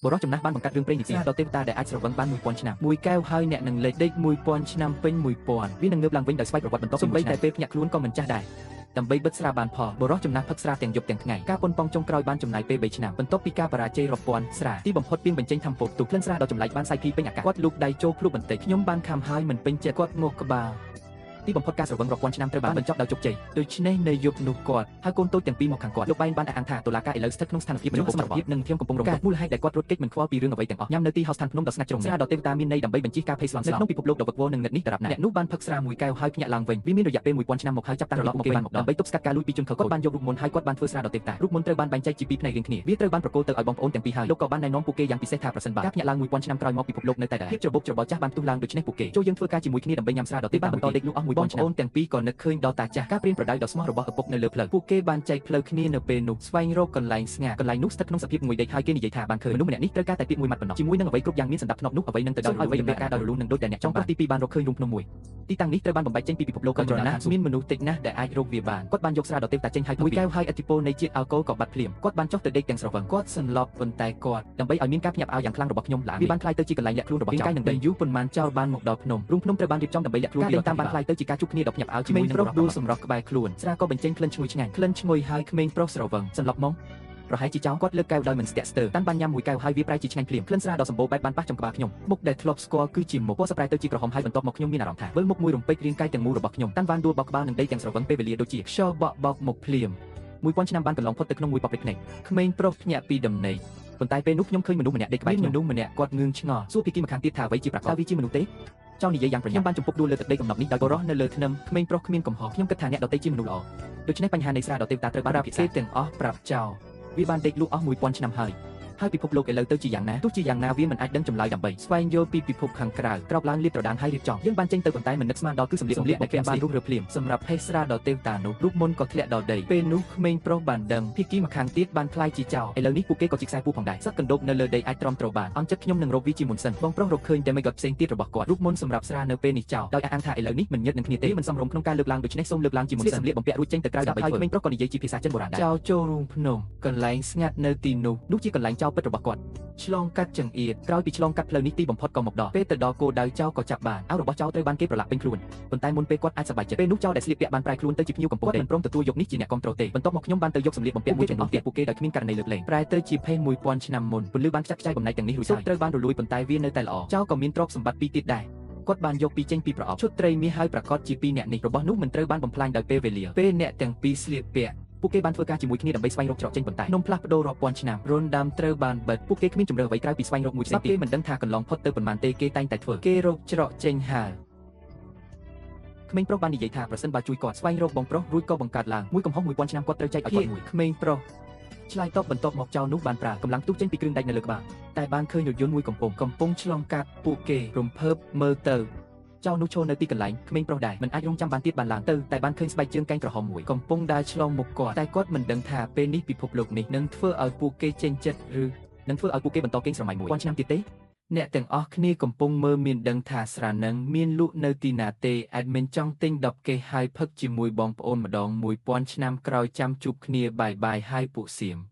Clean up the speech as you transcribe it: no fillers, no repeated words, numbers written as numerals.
បុរសចំណាស់បានបង្កើតរឿងព្រេងនិទានដល់ទេវតាដែលអាចស្រវឹងបាន1000ឆ្នាំមួយកែវហើយអ្នកនឹងលេចដេក1000ឆ្នាំពេញ1000វានឹងងើបឡើងវិញដោយស្វ័យប្រវត្តិបន្តសូម្បីតែពេលភ្ញាក់ខ្លួនក៏មិនចាស់ដែរដើម្បីបិទស្រាបានផលបុរសចំណាស់ផឹកស្រាទាំងយប់ទាំងថ្ងៃការប៉ុនប៉ងចុងក្រោយបានចំណាយពេល3ឆ្នាំបន្ទាប់ពីការបរាជ័យរាប់ពាន់ស្រាទីបំផុតពីងបញ្ចេញធម្មពលទុះក្លិនស្រាដ៏ចម្លែកបានសាយភាយពេញអាកាសគាត់លូកដៃចូលភ្លុកបន្តិចខ្ញុំបានខំហើយមិនពេញចិត្តគាត់ងក់ក្បាលទីបំផុតការស្រវឹងរាប់ពាន់ឆ្នាំត្រូវបានបញ្ចប់ដោយជោគជ័យដូច្នេះនៅយប់នោះគាត់ហៅកូនតូចទាំងពីរមកខាងគាត់លោកបែនបានអះអាងថាតុលាការឥឡូវស្ថិតក្នុងស្ថានភាពមិនសមត្ថភាពនិងធៀមកំពុងរងគ្រោះមូលហេតុដែលគាត់រត់គេចមិនខ្វល់ពីរឿងអ្វីទាំងអស់ញ៉ាំនៅទីហោស្ថានភ្នំដ៏ស្ងាត់ជ្រងស្រាដ៏ទេវតាមានន័យដើម្បីបញ្ជៀសការភ័យស្លន់ស្លោក្នុងពិភពលោកដ៏វឹកវរនិងងឹតនេះដរាបណាអ្នកនោះបានផឹកស្រាមួយកែវហើយភ្ញាក់ឡើងវិញវាមានរយៈពេល1000ឆ្នាំមកហើយចាប់តាំងត្រឡប់មកគេបានមកដើម្បីទប់ស្កាត់ការលួចពីជនខិលខូចគាត់បានយករូបមន្តហើយគាត់បានធ្វើស្រាដ៏ទេវតារូបមន្តត្រូវបានបែងចែកជាពីរផ្នែករៀងគ្នាវាត្រូវបានប្រគល់ទៅឲ្យបងប្អូនទាំងពីរហើយលោកក៏បានណែនាំពួកគេយ៉ាងពិសេសថាប្រសិនបើការភ្ញាក់ឡើង1000ឆ្នាំក្រោយមកពិភពលោកនៅតែដែរភាពច្របូកច្របល់ចាស់បានផ្ទុះឡើងដូច្នេះពួកគេចូលយើងធ្វើការជាមួយគ្នាដើម្បីញ៉ាំស្រាដ៏ទេវតាបានបន្តដេកលក់អស់1000ឆ្នាំបងប្អូនទាំងពីរក៏នឹកឃើញដល់តាចាស់ការព្រៀនប្រដៅដ៏ស្មោះរបស់ឪពុកនៅលើផ្លូវពួកគេបានចែកផ្លូវគ្នានៅពេលនោះស្វែងរកកន្លែងស្ងាត់កន្លែងនោះស្ថិតក្នុងសភាពងុយដេកហើយគេនិយាយថាបានឃើញមនុស្សម្នាក់នេះត្រូវការតែពាក្យមួយម៉ាត់ប៉ុណ្ណោះជាមួយនឹងអ្វីគ្រប់យ៉ាងមានសណ្ដាប់ធ្នាប់នោះអ្វីនឹងទៅដល់អ្វីដំណើរការដោយរលូននឹងដូចតែអ្នកចង់ប្រុសទី2បានរកឃើញរូងភ្នំមួយទីតាំងនេះត្រូវបានបំបែកចេញពីពិភពលោកក៏ចំណាស់មានមនុស្សតិចណាស់ដែលអាចរកវាបានគាត់បានយកស្រាដ៏ទេវតាចេញហើយមួយកែវហើយឥទ្ធិពលនៃជាតិអាល់កុលក៏បាត់ភ្លាមគាត់បានចុះទៅដេកទាំងស្រវឹងគាត់សន្លប់ប៉ុន្តែគាត់ដើម្បីឲ្យមានការភ្ញាក់ផ្អើលយ៉ាងខ្លាំងរបស់ខ្ញុំឡើងវាបានក្លាយទៅជាកន្លែងលាក់ខ្លួនរបស់ចោរកាយនឹងដីយូរប៉ុន្មានចោរបានមកដល់ភ្នំរូងភ្នំត្រូវបានរៀបចំដើម្បីលាក់ខ្លួនពីតាមបានក្លាយទៅជាការជួបគ្នាដ៏ភ្ញាក់ផ្អើលជាមួយនឹងប្រុសដួលសម្រស់ក្បែរខ្លួនស្រាក៏បញ្ចេញក្លិនឈ្ងុយឆ្ងាញ់ក្លិនឈ្ងុយហើយក្មេងប្រុសស្រវឹងសន្លប់មកប្រហែលជាចោរគាត់លើកកែវដោយមិនស្ទាក់ស្ទើរតាន់បានញ៉ាំមួយកែវហើយវាប្រែជាឆ្ងាញ់ភ្លាមក្លិនស្រាដ៏សម្បូរបែបបានប៉ះចំក្បាលខ្ញុំមុខដែលធ្លាប់ស្គាល់គឺជាមុខពណ៌សប្រែទៅជាក្រហមហើយបន្ទាប់មកខ្ញុំមានអារម្មណ៍ថាវិលមុខមួយរំពេចរាងកាយទាំងមូលរបស់ខ្ញុំតាន់បានដួលបោកក្បាលនឹងដីទាំងស្រវឹងពេលវេលាដូចជាខ្យល់បក់បោកមុខភ្លាម1000ឆ្នាំបានកន្លងផុតទៅក្នុងមួយប៉ព្រិចភ្នែកក្មេងប្រុសភ្ញាក់ពីដំណេកប៉ុន្តែពេលនោះខ្ញុំឃើញមនុស្សម្នាក់ដេកក្បែរខ្ញុំមនុស្សម្នាក់គាត់ងឿងឆ្ងល់សួរពីគីម្ខាងទៀតថាអ្វីជាប្រាកដតើវាជាមនុស្សទេចង់និយាយយ៉ាងប្រញាប់ខ្ញុំបានជំពប់ដួលលើទឹកដីកំណប់នេះដោយបរោះនៅលើធ្នឹមក្មេងប្រុសគ្មានកំហុសខ្ញុំគិតថាអ្នកដទៃជាមនុស្សល្អដូច្នេះបញ្ហានៃស្រាដ៏ទេវតាត្រូវបានពិភាក្សាទាំងអស់ប្រាប់ចោលវាបានដេកលក់អស់1000ឆ្នាំហើយហើយពិភពលោកឥឡូវទៅជាយ៉ាងណាទោះជាយ៉ាងណាវាមិនអាចដឹងចម្លើយដើម្បីស្វែងយល់ពីពិភពខាងក្រៅក្រោកឡើងលាបត្រដាងហើយរៀបចំយើងបានចេញទៅប៉ុន្តែមិននឹកស្មានដល់គឺសម្លៀកដែលខ្ញុំបានរុះរើភ្លាមសម្រាប់ផេះស្រាដ៏ទេវតានោះរូបមន្តក៏ធ្លាក់ដល់ដីពេលនោះក្មេងប្រុសបានដឹងភាគីម្ខាងទៀតបានក្លាយជាចោរឥឡូវនេះពួកគេក៏ជាខ្សែពួរផងដែរសត្វកណ្ដូបនៅលើដីអាចទ្រាំទ្របានអន់ចិត្តខ្ញុំនឹងរកវាជាមុនសិនបងប្រុសរកឃើញតែមិនគាត់ផ្សេងទៀតរបស់គាត់រូបមន្តសម្រាប់ស្រានៅពេលនេះចោរដោយអះអាងថាឥឡូវនេះមិនញឹកនឹងគ្នាទេមិនសមរម្យក្នុងការលើកឡើងដូច្នេះសូមលើកឡើងជាមុនសិនសម្លៀកបំពាក់រួចចេញទៅក្រៅដើម្បីធ្វើក្មេងប្រុសក៏និយាយជាភាសាចិនបុរាណដែរចោរចូលរូងភ្នំកន្លែងស្ងាត់នៅទីនោះនោះជាកន្លែងចោរពិតរបស់គាត់ឆ្លងកាត់ចង្អៀតក្រោយពីឆ្លងកាត់ផ្លូវនេះទីបំផុតក៏មកដល់ពេលទៅដល់គោលដៅចោរក៏ចាប់បានអាវរបស់ចោរត្រូវបានគេប្រឡាក់ពេញខ្លួនប៉ុន្តែមុនពេលគាត់អាចសប្បាយចិត្តពេលនោះចោរដែលស្លៀកពាក់បានប្រែខ្លួនទៅជាភ្ញៀវកំពុងមិនព្រមទទួលយកនេះជាអ្នកគាំទ្រទេបន្ទាប់មកខ្ញុំបានទៅយកសម្លៀកបំពាក់មួយចំនួនទៀតពួកគេដោយគ្មានករណីលើកលែងប្រែទៅជាផេះ1000ឆ្នាំមុនពន្លឺបានខ្ចាត់ខ្ចាយបំណែកទាំងនេះរួចហើយត្រូវបានរលួយប៉ុន្តែវានៅតែល្អចោរក៏មានទ្រព្យសម្បត្តិពីរទៀតដែរគាត់បានយកពីចេញពីប្រអប់ឈុតត្រីមាសហើយប្រកាសជាពីរអ្នកនេះរបស់នោះមិនត្រូវបានបំផ្លាញដោយពេលវេលាពេលអ្នកទាំងពីរស្លៀកពាក់ពួកគេបានធ្វើការជាមួយគ្នាដើម្បីស្វែងរកច្រកចេញប៉ុន្តែនំផ្លាស់ប្ដូររាប់ពាន់ឆ្នាំរុនដាំត្រូវបានបិទពួកគេគ្មានជម្រើសអ្វីក្រៅពីស្វែងរកមួយផ្សេងទៀតគេមិនដឹងថាកន្លងផុតទៅប៉ុន្មានទេគេតែងតែធ្វើគេរកច្រកចេញហើយក្មេងប្រុសបាននិយាយថាប្រសិនបើជួយគាត់ស្វែងរកបងប្រុសរួចក៏បង្កើតឡើងមួយកំហុស1000ឆ្នាំគាត់ត្រូវចែកឲ្យគាត់មួយក្មេងប្រុសឆ្លើយតបបន្ទាប់មកចោលនោះបានប្រើកម្លាំងផ្ទុះចេញពីគ្រឿងដែកនៅលើក្បាលតែបានឃើញរថយន្តមួយកំពុងឆ្លងកាត់ពួកគេរំភើបមើលទៅចោលនោះឈរនៅទីកន្លែងក្មេងប្រុសដែរមិនអាចរងចាំបានទៀតបានឡើងទៅតែបានឃើញស្បែកជើងកែងក្រហមមួយកំពុងដើរឆ្លងមុខគាត់តែគាត់មិនដឹងថាពេលនេះពិភពលោកនេះនឹងធ្វើឲ្យពួកគេចេញចិត្តឬនឹងធ្វើឲ្យពួកគេបន្តកេងស្រមៃ1000ឆ្នាំទៀតទេអ្នកទាំងអស់គ្នាកំពុងមើលមានដឹងថាស្រានឹងមានលក់នៅទីណាទេអាចមិនចង់ទិញ10កេសហើយផឹកជាមួយបងប្អូនម្ដង1000ឆ្នាំក្រោយចាំជួបគ្នាបាយបាយហើយពួកសៀម។